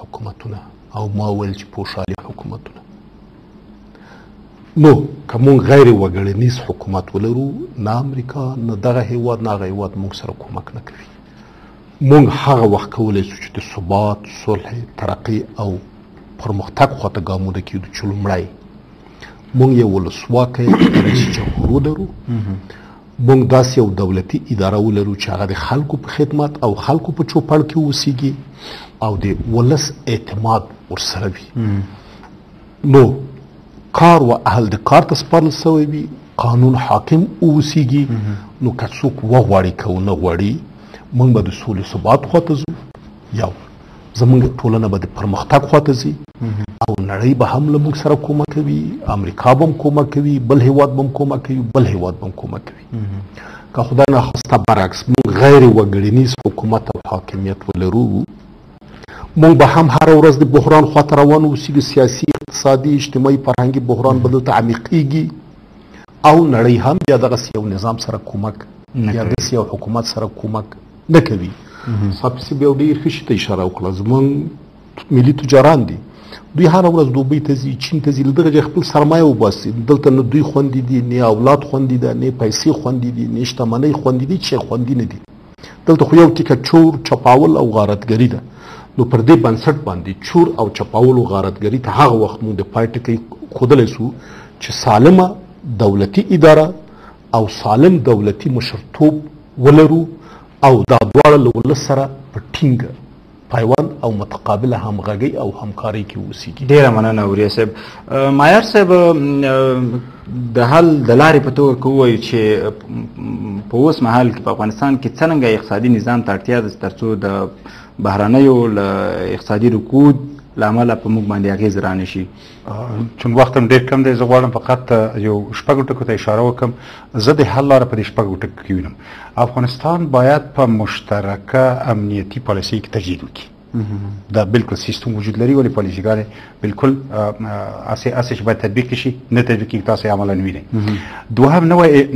حکومتونه او ما ویل چې پوشالي حکومتونه. نو که مونږ غیر وګړنیز حکومت ولرو، نه امریکا، نه دغه هیواد، نه هغه هیواد مونږ سره کومک نه کوي. مونږ هغه وخت کولی شو چې د ثبات، صلح، ترقۍ او پرمختګ خواته ګامونه کېږدو چې لومړی مونږ یو ولسواکی رئیس جمهور ولرو، مونږ داسې یو دولتي اداره ولرو چې هغه د خلکو په خدمت او خلکو په چوپړ کې اوسیږي او د ولس اعتماد ورسره وي. نو کار و اهل د کار ته سپارل سوی وي، قانون حاکم اوسیږي. نو که څوک وغواړي که ونه غواړي، مونږ به د سولې ثبات خواته ځو، یو زمونږ ټولنه به د پرمختګ خواته ځي او نړۍ به هم له موږ سره کومک کوي، امریکا به هم کومک کوي، بل هیواد به هم کومک کوي، بل هیواد به هم کومک کوي. که خدای ناخواسته برعکس موږ غیر وګړنیز حکومت او حاکمیت ولرو، موږ به هم هره ورځ د بحران خواته روان اوسیږو. سیاسي، اقتصادي، اجتماعي، فرهنګي بحران به دلته عمیقیږي او نړۍ هم بیا دغسې یو نظام سره کومک یا داسې یو حکومت سره کومک نه کوي. صاحب صاحب یو ډېر ښه شي ته اشاره وکړه. زموږ ملي تجاران دي، دوی هره ورځ دوبۍ ته ځي، چین ته ځي، له دغه ځایه خپل سرمایه وباسي. دلته نه دوی خوندي دي، نه اولاد خوندي ده، نه پیسې خوندي دي، نه شتمنۍ خوندي دي، چې خوندي نه دي. دلته خو یو ټیکه چور، چپاول او غارتګري ده. نو پر دې بنسټ باندې چور او چپاول او غارتګري ته هغه وخت موږ د پای ټکی ښودلی سو چې سالمه دولتي اداره او سالم دولتي مشرتوب ولرو او دا دواړه له ولس سره په ټینګه پیوند او متقابله همغږۍ او همکارۍ کې اوسیږي. ډېره مننه وریا صاحب. مایار صاحب، د حل د لارې په توګه که ووایو چې په اوس مهال کې په افغانستان کې څرنګه اقتصادي نظام ته اړتیا ده ترڅو د بهرنیو له اقتصادي رکود له امله په موږ باندې اغېز رانه شي؟ چون وخت هم ډېر کم دی، زه غواړم فقط یو شپږو ټکو ته اشاره وکړم. زه د حل لاره په دې شپږو ټکو کې وینم. افغانستان باید په مشترکه امنیتي پالیسي کې تجدید وکړي. دا بالکل سیستم وجود لري، ولې پالیسیګانې بالکل اسې چې باید تطبیق شي نه تطبیق کېږي، تاسو یې عملاً وینئ. دوهم،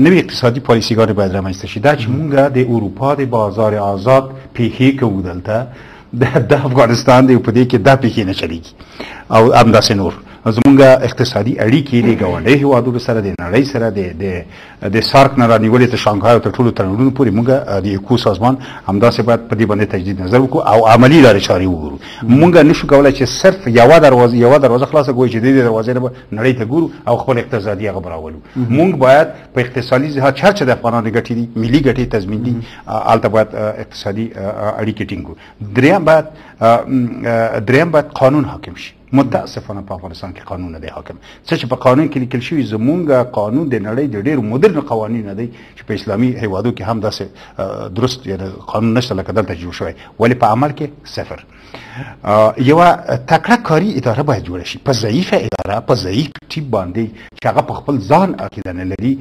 نوې اقتصادي پالیسیګانې باید رامنځته شي. دا چې مونږ د اروپا د بازار آزاد پیښې کوو دلته د افغانستان دی، په دې کې دا پیښې نه چلیږي او همداسې نور. زمونږ اقتصادي اړیکې د ګاونډیو هیوادونو سره، د نړۍ سره، د سارک نه رانیولې تر شانګهای او تر ټولو تړونونو پورې مونږ د ایکو سازمان همداسې باید په دې باندې تجدید نظر وکړو او عملي لارې چارې وګورو. مونږ نشو کولای چې صرف یوه دروازه خلاصه کړو چې د دې دروازې نه به نړۍ ته ګورو او خپل اقتصادي هغه به راولو. مونږ باید په اقتصادي لحاظ چا چې د افغانانو ګټې دي، ملي ګټې تضمین دي، هلته باید اقتصادي اړیکې ټینګ کړو. دریم باید قانون حاکم شي. متاسفانه په افغانستان کې قانون نه دی حاکم. څه چې په قانون کې لیکل شوي، زمونږ قانون د نړۍ د ډېرو مدرن قوانین نه دی چې په اسلامي هیوادو کې هم داسې درست یعنی قانون نشته لکه دلته جوړ شوی، ولې په عمل کې صفر. یوه تکړه کاري اداره باید جوړه شي. په ضعیفه اداره، په ضعیف ټیم باندې چې هغه په خپل ځان عقیده نه لري،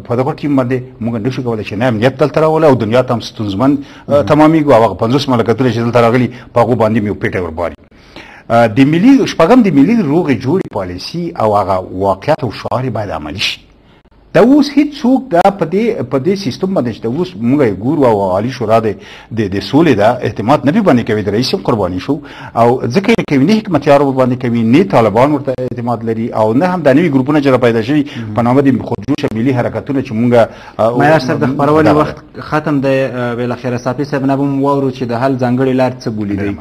په دغه ټیم باندې موږ نشو کولی چې نه امنیت دلته راولو او دنیا ته هم ستونزمن تمامېږو او هغه 50 مملکتونه چې دلته راغلي په هغو باندې مې یو پېټی ورباري. د ملي شپږم، د ملي روغې جوړې پالیسي او هغه واقعیت او شعار یې باید عملي شي. دا اوس هیڅوک دا په دې سیستم باندې چې دا اوس موږ یې ګورو او عالي شورا د سولې ده اعتماد نه پرې باندې کوي، د رئیس هم قرباني شو او ځکه یې کوي، نه حکمتیار ورباندې کوي، نه طالبان ورته اعتماد لري او نه هم دا نوي ګروپونه چې را پیدا شوي په نامه د خودجوشه ملي حرکتونه چې موږ. معیار صاحب، د خپرونې وخت ختم دی. بالاخره صافي صاحب نه به مو واورو چې د حل ځانګړې لار څه بولي دی.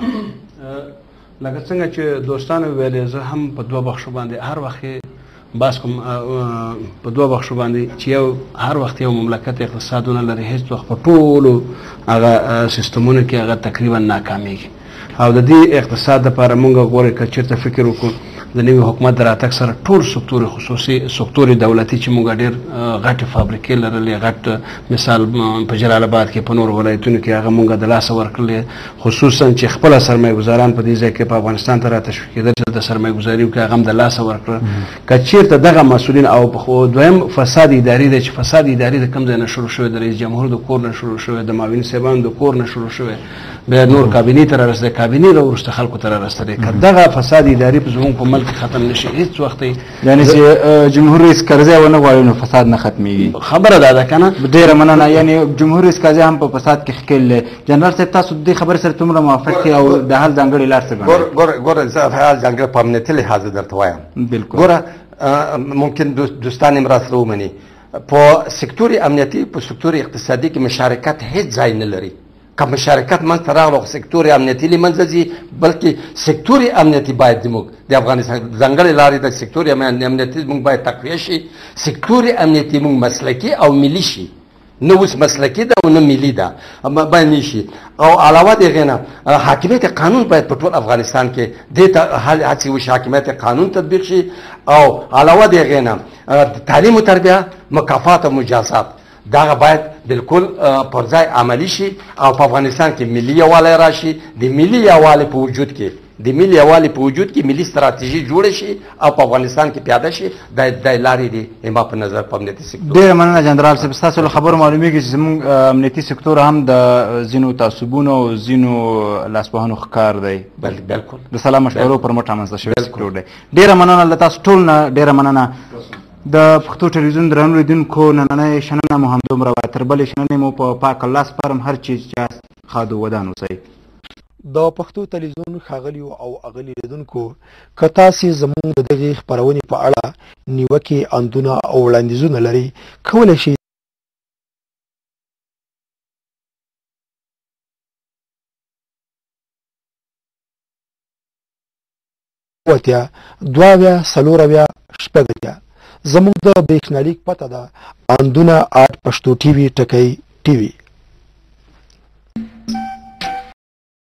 لکه څنګه چې دوستانو ویلې، زه هم په دوه بخشو باندې هر وخت باس کوم، په دوه بخشو باندې چې یو هر وخت یو مملکت اقتصادونه لري، هیڅ وخت په ټولو هغه سیستمونو کې هغه تقریبا ناکامیږي. او د دې اقتصاد لپاره موږ غواړو که چېرته فکر وکړو د نوي حکومت د راتګ سره ټول سکتور خصوصي، سکتور دولتي چې موږ ډېر غټې فابریکې لرلې، غټ مثال په جلال آباد کې، په نورو ولایتونو کې هغه موږ د لاسه ورکړلې، خصوصا چې خپله سرمایه ګزاران په دې ځای کې په افغانستان ته را تشویق کېدل چې د سرمایه ګزاري وکړي، هغه هم د لاسه ورکړل. که چېرته دغه مسؤلین او دویم فساد اداري دی چې فساد اداري د کوم ځای نه شروع شوی، د رئیس جمهور د کور نه شروع شوی، د معاون صاحبانو د کور نه شروع شوی، بیا نور کابینې ته را رسېدلی، کابینې را وروسته خلکو ته را رسېدلی. که دغه فساد اداري په زموږ په منځ ملک ختم نشي هیڅ وخت. یعنی چې جمهور رئیس کرزی ونه غواړي نو فساد نه ختمیږي. خبره دا ده که نه. ډېره مننه. یعنی جمهور رئیس کرزی هم په فساد کې ښکېل دی. جنرال صاحب تاسو د دې خبرې سره څومره موافق یې او د حل ځانګړې لار څه ګڼئ؟ ګوره ګوره زه حل ځانګړې په امنیتي لحاظ درته وایم. بالکل. ګوره ممکن دوستان یې راسره ومني، په سکتور امنیتي په سکتور اقتصادي کې مشارکت هیڅ ځای نه لري. که مشارکت منځ ته راغلو سکتور امنیتي له منځه ځي، بلکې سکتور امنیتي باید زموږ د افغانستان ځانګړې لارې د سکتور امنیتي موږ باید تقویه شي. سکتور امنیتي موږ مسلکي او ملي شي، نه اوس مسلکي ده او نه ملي ده، باید نه شي. او علاوه د هغې نه حاکمیت قانون باید په ټول افغانستان کې دې ته هڅې وشي، حاکمیت قانون تطبیق شي. او علاوه د هغې نه تعلیم و تربیه، مکافات او مجازات دغه باید بالکل پر ځای عملي شي. او په افغانستان کې ملي یووالی راشي، د ملي یووالي په وجود کې د ملي یووالي په وجود کې ملي ستراتیژي جوړه شي او په افغانستان کې پیاده شي. دا د لارې دي زما په نظر په امنیتي سکتور. ډېره مننه جنرال صاحب، ستاسو له خبرو معلومیږي چې زموږ امنیتي سکتور هم د ځینو تعصبونو او ځینو لاسوهنو ښکار دی. بالکل د سلا مشورو پر مټ رامنځته شوی سکتور دی. ډېره مننه له تاسو ټول نه، ډېره مننه. د پښتو ټلویزیون درنو لیدونکو، نننۍ شننه مو همدومره وه. تر بلې شننې مو په پاک الله سپارم. هر چیز چې یاست ښاد و ودان اوسئ. د پښتو تلویزیون ښاغلیو او اغلي لیدونکو، که تاسې زموږ د دغې خپرونې په اړه نیوکې، اندونه او وړاندیزونه لرئ، کولی شئ 80 72 74 86 زموږ د برېښنالیک پته ده اندونه@پښتو ټي وي ټکی ټي وي.